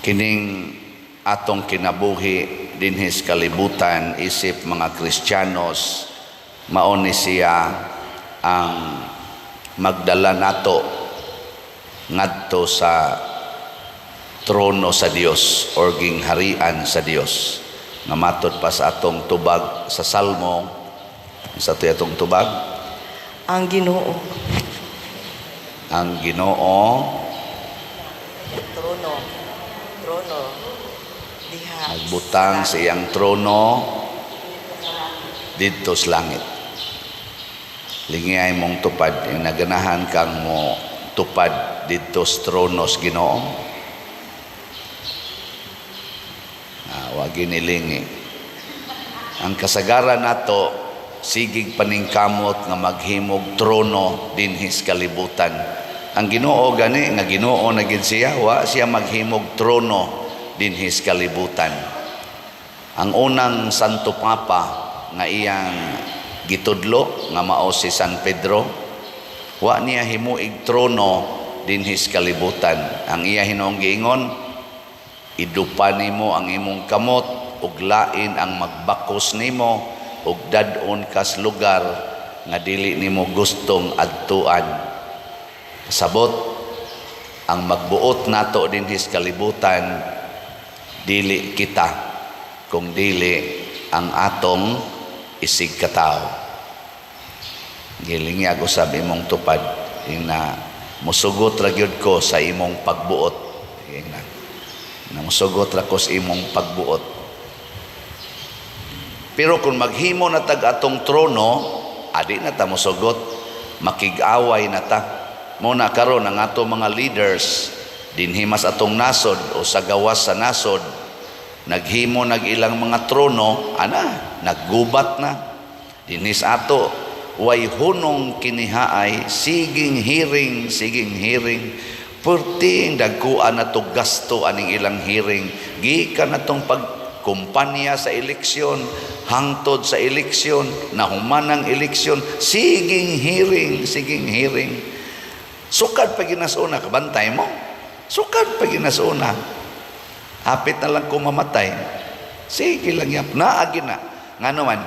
Kining atong kinabuhi dinhi sa kalibutan isip mga Kristiyanos, mao ni siya ang magdala nato ngadto sa trono sa Dios or gingharian sa Dios nga matod pa sa atong tubag sa Salmo. Sa ato atong tubag? Ang Ginoo. Ang Ginoo. Trono. Trono. Diha. Nagbutang sa iyang trono didto sa langit. Lingiyay mong tupad yung naganahan kang mo tupad didto sa trono sa Ginoo. Ah, wa ginilingi. Ang kasagaran nato, sigig paningkamot nga maghimog trono dinhi sa kalibutan. Ang Ginoo gani nga Ginoo na gid siya, wa siya maghimog trono dinhi sa kalibutan. Ang unang Santo Papa nga iyang gitudlo nga mao si San Pedro, wa niya himuig trono dinhi sa kalibutan. Ang iya hinuong giingon, "Idupa nimo ang imong kamot ug lain ang magbakos nimo ug dad-on kas lugar nga dili nimo gustong adtuan." Sabot ang magbuot nato dinhi sa kalibutan, dili kita kung dili ang atong isig katawo. Gilingi ako sa imong tupad ing na musugot ra gyud ko sa imong pagbuot. Ing na musugot ra ko sa imong pagbuot. Pero kung maghimo na tag atong trono, adi na ta musugot, makig-away na ta. Mo na karon ang ato mga leaders dinhi mas atong nasod o sa gawas sa nasod, naghimo nag ilang mga trono, ana, naggubat na. Dinhi sa ato, way hunong kinihaay, siging hearing, siging hearing. Perting dagkuan na to gasto aning ilang hearing. Gikan na tong pagkumpanya sa eleksyon, hangtod sa eleksyon, nahuman ang eleksyon, siging hearing, siging hearing. Sukad pa ginasuna, kabantay mo. Sukad pa ginasuna. Hapit na lang ko mamatay. Sige lang yap. Naagi na. Nga naman,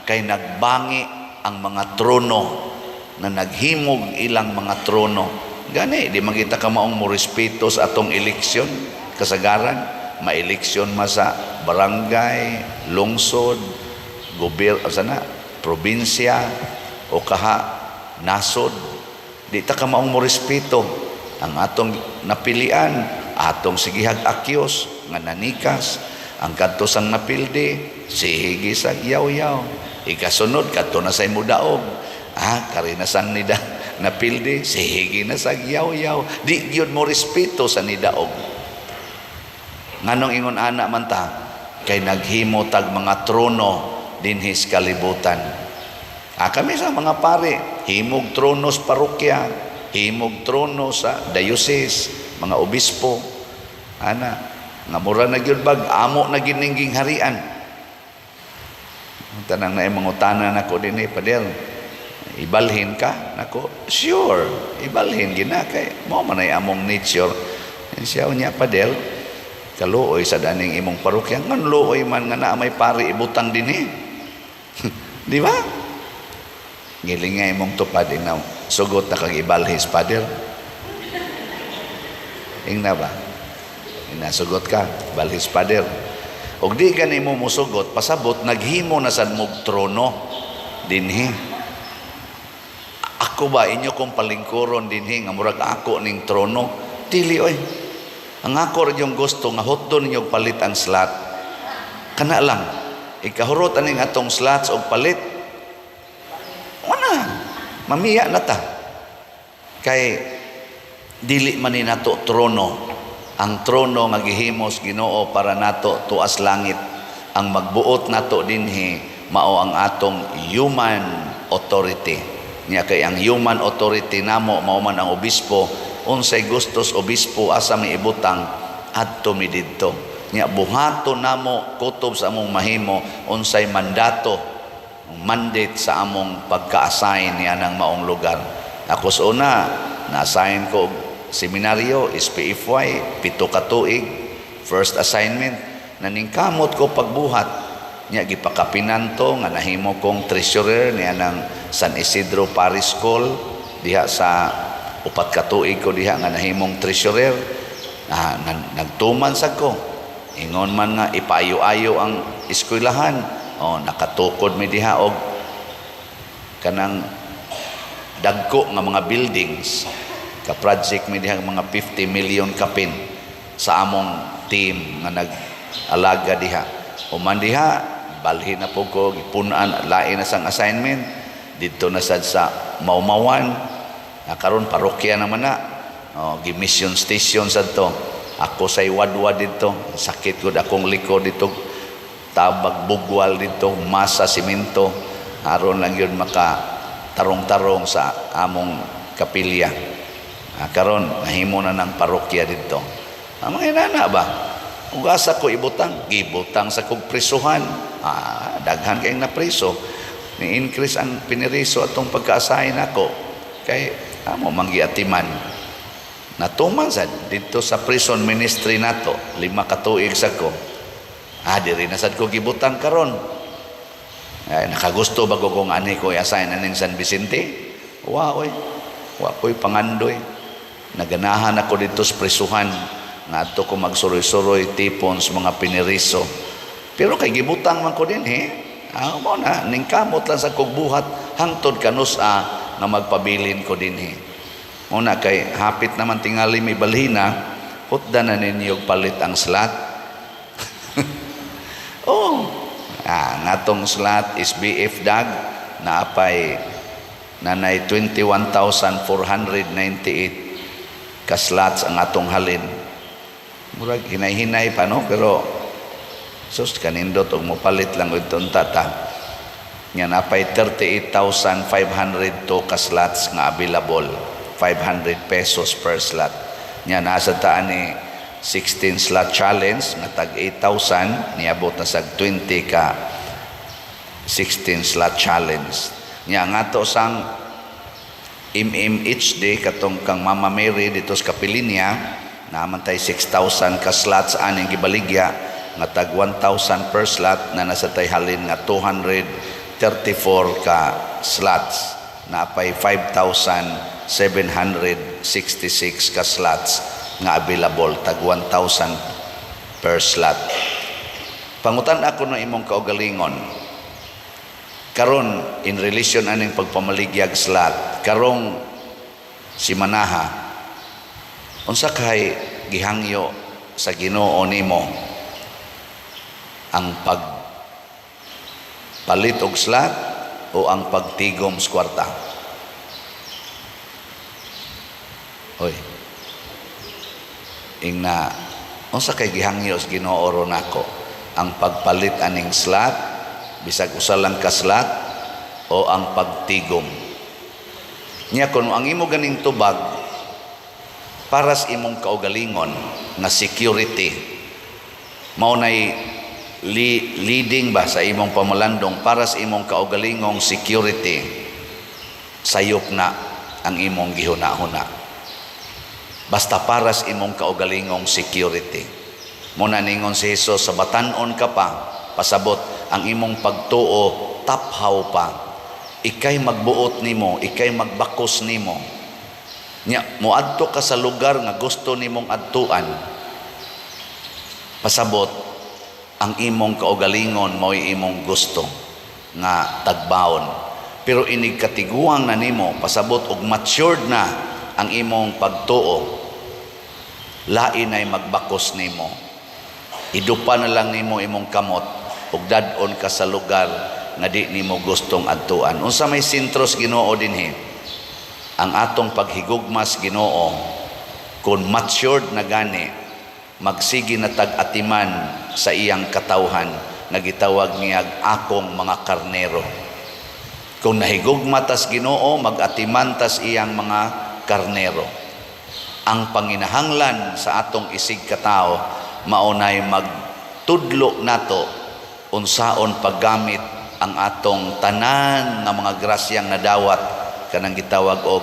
kay nagbangi ang mga trono na naghimog ilang mga trono. Gani, di magita ka maong mo respeto sa atong eleksyon, kasagaran, ma-eleksyon ma sa barangay, lungsod, gobyerno, sana, probinsya, o kaha, nasod. Di ta ka maong mo respeto. Ang atong napilian, atong sigihag akyos, nga nanikas, ang kadto sang napildi, sige sa yaw-yaw. Ikasunod, kadto na sa imudaog. Ah, kari na sang nida, napildi, sige na sa yaw-yaw. Di gyud mo respeto sa nidaog. Nganong ingon ana man ta? Kay naghimo tag mga trono dinhi sa kalibutan. Ah, kami sa mga pare, himog trono sa parokya, himog trono sa diocese, mga obispo. Ana, nga mura na gyud bag amo na gyud ning gingharian. Tanang na mangutana nako dinhi, "Pader, ibalhin ka?" Nako, "Sure, ibalhin gina kay mo man ay among nature." Siya, "Unya, Pader, kaluoy sa daning imong parokya." Ngan luoy man nga naa may pari ibutang dinhi? Di ba? Giling nga imong tupad ing na sugot na kag ibalhis, Pader. Ing na ba? Ing nasugot ka, balhis, Pader. Og di gani mo musugot, pasabot naghimo na sad mog trono dinhi. Ako ba inyo kong palingkuron dinhi nga murag ako ning trono? Dili oy. Ang ako ra yung gusto nga hotdon ninyo palit ang slot. Kana lang. Ikahurot aning atong slots og palit. Wala. Mamiya na ta. Kay dili man ni nato trono. Ang trono nga gihimos Ginoo para nato tuas langit. Ang magbuot nato dinhi mao ang atong human authority. Nya kay ang human authority namo mao man ang obispo, unsay gustos obispo, asa mi ibutang, adto mi didto. Nya buhaton namo kutob sa among mahimo unsay mandato, mandate sa among pagka-assign ni anang maong lugar. Ako sa una, na-assign ko og seminaryo, SPFY, 7 ka tuig. First assignment, naningkamot ko pagbuhat. Nya gipakapinan to nga nahimo kong treasurer niya ng San Isidro Parish School diha sa 4 ka tuig ko diha nga nahimong treasurer. Nagtuman sad ko. Ingon man nga ipaayo-ayo ang eskwelahan. Oh, nakatukod mi diha og kanang dagko nga mga buildings. Ka project mi diha mga 50 million kapin sa among team nga nag-alaga diha. Human diha, balhin na po ko, gipunan, lain na sang assignment. Didto na sad sa Maumawan. Na karon parokya naman na. Oh, gi-mission station sad to. Ako say wadwa didto. Sakit gud akong likod didto. Tabag bugwal didto, masa simento. Aron lang yun maka tarong-tarong sa among kapilya. Karon nahimo na ng parokya didto. Ang mga inana ba? Ug asa ko ibutang? Gibutang sa kog prisuhan. Daghan kayong napriso. Ni-increase ang piniriso atong pagka-assign nako. Kay amo manggiatiman. Natuman sad didto sa prison ministry nato, 5 ka tuig sa ko. Diri na sad ko gibutang karon. Ay, nakagusto ba ko kung ani ko i-assign aning San Vicente? Wa oy. Wa ko'y pangandoy. Naganahan ako didto sa prisuhan. Ngadto ko magsuroy-suroy tipon sa mga piniriso. Pero kay gibutang man ko din he. Mo na ningkamot lang sa kog buhat hangtod kanus-a nga magpabilin ko dinhi. Mo na kay hapit naman tingali may balhina, hutda na ninyo palit ang slot. Oh, ngatong slot is BF Dag naapay nanay 21,498 ka slots ang atong halin. Murag hinay-hinay pa, no, pero sus, kanindot og mopalit lang og tata. Nga napay 38,502 ka slots nga available, 500 pesos per slot. Nya nasa taan ni 16 slot challenge nga tag 8,000, niabot na sag 20 ka 16 slot challenge. Nya nga to sang MMHD katong kang Mama Mary dito sa Kapilinya, naman tay 6,000 ka slots aning gibaligya nga tag 1,000 per slot na nasa tay halin nga 234 ka slots, napay 5,766 ka slots nga available, tag 1,000 per slot. Pangutan ako no imong kaugalingon karon in relation aning pagpamaligyag slot karong si Manaha, unsa kay gihangyo sa Ginoo nimo, ang pagpalit og slot o ang pagtigom sa kwarta? Hoy. Ingna, unsa kay gihangyo sa Ginoo ron nako, ang pagpalit aning slot bisag usa lang ka slot o ang pagtigom niya? Kun ang imo ganing tubag para sa imong kaugalingon nga security, mao nay leading ba sa imong pamalandong para sa imong kaugalingong security, sayop na ang imong gihuna-huna basta para sa imong kaugalingong security. Mo na ningon si Jesus, sa batan-on ka pa, pasabot ang imong pagtuo taphaw pa, ikay magbuot nimo, ikay magbakos nimo. Nya moadto ka sa lugar nga gusto nimong adtuan, pasabot ang imong kaugalingon mao'y imong gusto nga tagbaon. Pero inig katiguang na nimo, pasabot og matured na ang imong pagtuo, lain ay magbakos nimo. Idupa na lang nimo imong kamot ug dad-on ka sa lugar nga di nimo gustong adtuan. Unsa may sentro sa Ginoo dinhi? Ang atong paghigugma sa Ginoo, kung matured na gani, magsige na tag-atiman sa iyang katawhan nga gitawag niya akong mga karnero. Kung nahigugma tas Ginoo, mag-atiman tas iyang mga karnero. Ang panginahanglan sa atong isig katao maunay magtudlo nato unsaon paggamit ang atong tanan nga mga grasyang nadawat, kanang gitawag og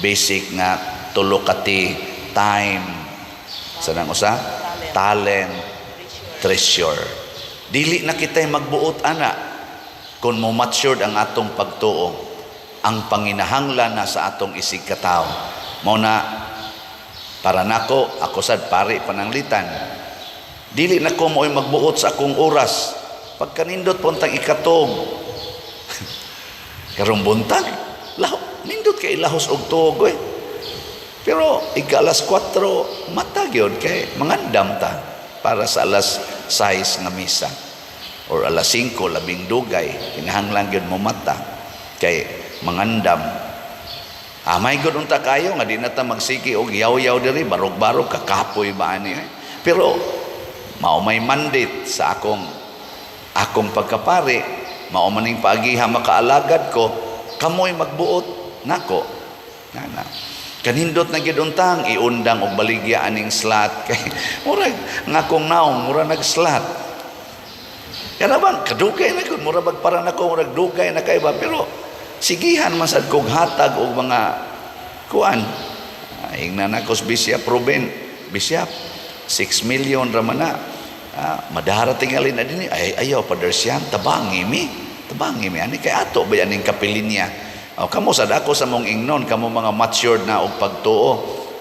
basic nga tulo ka T: time, sa nang usa Talent. Talent, treasure. Dili na kita'y magbuot ana kung mo matured ang atong pagtuo. Ang panginahanglan na sa atong isig katao. Mao na para nako, ako sad pari pananglitan. Dili na ko mo'y magbuot sa akong oras. Pagkanindot puntang ikatog. Karong buntag, laho, nindot kay lahos og tuog eh. Pero ika alas 4, mata gyud kay mangandam ta para sa alas 6 nga misa. Or alas 5, labing dugay, kinahanglan gyud mo mata kay mangandam. Ah, may gud unta kayo nga di na ta magsiki og yaw-yaw diri, barog-barog kakapoy ba ani eh. Pero mao may mandate sa akong akong pagkapari, mao maning paagiha makaalagad ko, kamoy magbuot nako. Nana. Kanindot na gyud untang iundang og baligya aning slot kay murag nga akong naong mura nag-slot. Kana bang kadugay na gud, mura bag para nako murag dugay na kay ba, pero sigihan man sad kog hatag og mga kuan. Ingna na ko Bishop Ruben, Bishop, 6 million ra man na. Ah, madara tingali na dinhi, ay ayaw Father Sian, tabangi mi. Tabangi mi ani kay ato ba aning kapilinya. O kamo sad ako sa mong ingnon, kamo mga matured na og pagtuo.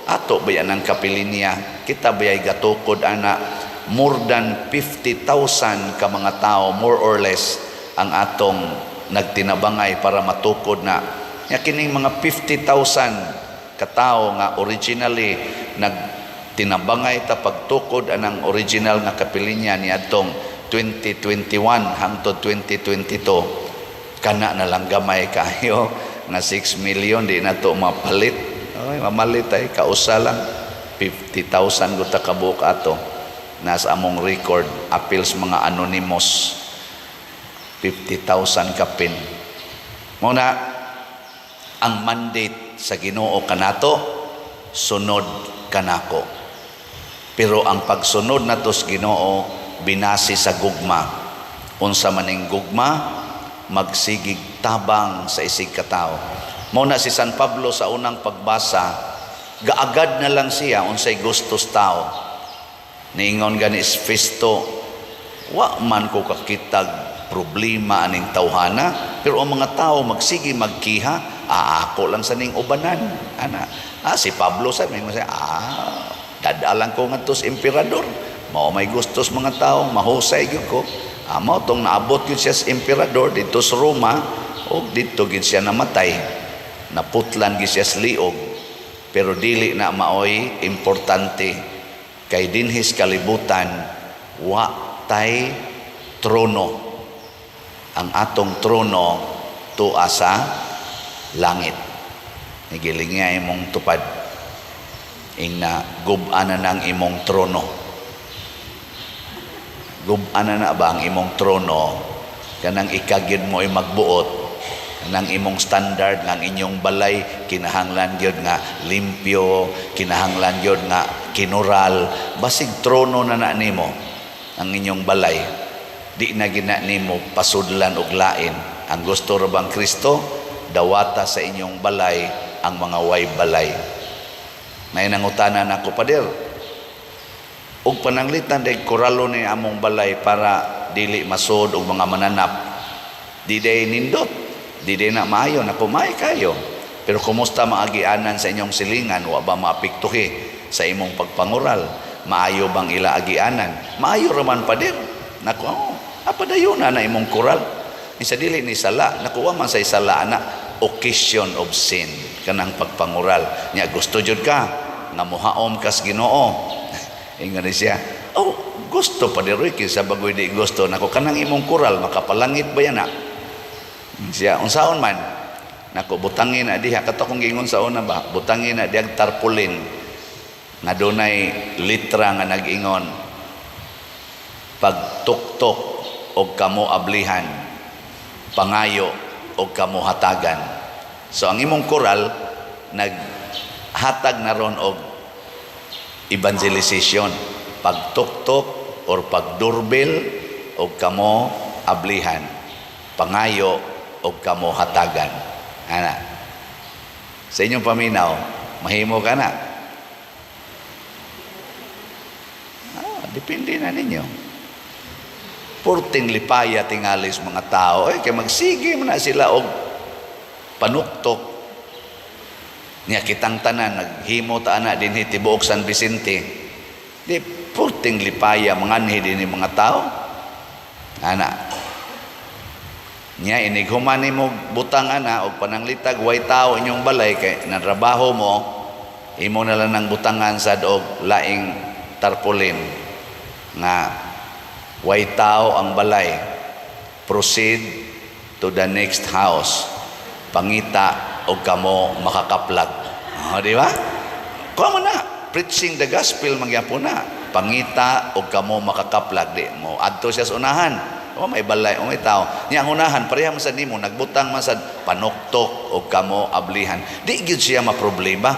Ato ba yan ang kapilinya? Kita ba ay gatukod ana more than 50,000 ka mga tao, more or less, ang atong nagtinabangay para matukod na. Ya kining mga 50,000 katao nga originally nagtinabangay ta pagtukod anang original nga kapilinya ni adtong 2021 hangtod 2022, kana na lang gamay kayo nga 6 million, di na to mapalit. Ay, mamalit ay kausa lang 50,000 guta kabuok ato nasa among record appeals, mga anonymous, 50,000 kapin. Mao na ang mandate sa Ginoo kanato, sunod kanako. Pero ang pagsunod nato sa Ginoo binase sa gugma. Unsa maning gugma? Magsigig tabang sa isig katao. Mao na si San Pablo sa unang pagbasa, gaagad na lang siya unsay gustos tao. Niingon gani si Festo, "Wa man ko kakitag problema aning tawhana, pero ang mga tao magsige magkiha, aako lang sa ning ubanan." Ana. Ah, si Pablo sa may mga, dadalang ko ngadto sa emperador. Mao may gustos mga tao, mahusay gyud ko. Ah, mao tong naabot gyud siya sa emperador dito sa Roma ug didto gyud siya namatay. Naputlan gyud siya sa liog. Pero dili na maoy importante kay dinhis kalibutan wa tay trono. Ang atong trono tua sa langit. Nigiling nga imong tupad. Ingna gub-an na ng imong trono. Gub-an na na ba ang imong trono? Kanang ikagyud mo ay magbuot. Kanang imong standard nga ang inyong balay kinahanglan gyud nga limpyo, kinahanglan gyud nga kinural. Basig trono na na nimo ang inyong balay. Di na gina nimo pasudlan og lain. Ang gusto ra bang Kristo dawata sa inyong balay ang mga way balay. May nangutana nako, "Pader, og pananglitan day koralo ni among balay para dili masud og mga mananap. Di day nindot, di day na maayo." Nako, may kayo. Pero kumusta maagianan sa inyong silingan? Wa ba maapektuhi sa imong pagpangural? Maayo bang ila agianan? Maayo raman, pader. Nako, oh, apadayon na na imong kural. Isa dili ni sala, nakuha man sa sala ana, occasion of sin kanang pagpangural. Nya gusto jud ka nga muhaom kas Ginoo. Ingon ni siya, "Oh, gusto pa di kinsa bagoy di gusto." Nako, kanang imong kural makapalangit ba yan na? Siya, unsaon man? Nako, butangin na diha kato kong giingon sa una ba, butangin na dihag tarpaulin nga dunay litra nga nag-ingon, pagtuktok og kamo ablihan, pangayo og kamo hatagan. So ang imong koral naghatag na ron og evangelization, pagtuktok or pagdoorbell og kamo ablihan, pangayo og kamo hatagan. Ana, sa inyong paminaw, mahimo ka na. Ah, Depende na ninyo. Purting lipaya tingali sa mga tao. Eh, kay magsige man na sila og panuktok. Nya kitang tanan naghimo ta ana dinhi tibuok San Vicente. Di purting lipaya manganhi dinhi mga tao. Ana. Nya inig human nimo butang ana og pananglitag way tao inyong balay kay nanrabaho mo, imo na lang nang butangan sad og laing tarpaulin nga "Way tao ang balay. Proceed to the next house. Pangita og kamo makakaplag." Oh, di ba? Kuha mo na. Preaching the gospel magyapon na. "Pangita og kamo makakaplag," di mo adto siya sa unahan. Oh, may balay, oh, may tao. Nya ang unahan pareha man sad nimo, nagbutang man sad "Panuktok og kamo ablihan." Di gyud siya maproblema.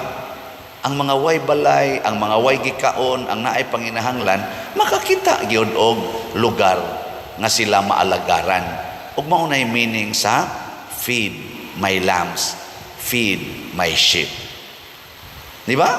Ang mga way balay, ang mga way gikaon, ang naay panginahanglan, makakita gyud og lugar nga sila maalagaran. Ug mao nay meaning sa "Feed my lambs, feed my sheep." Di ba?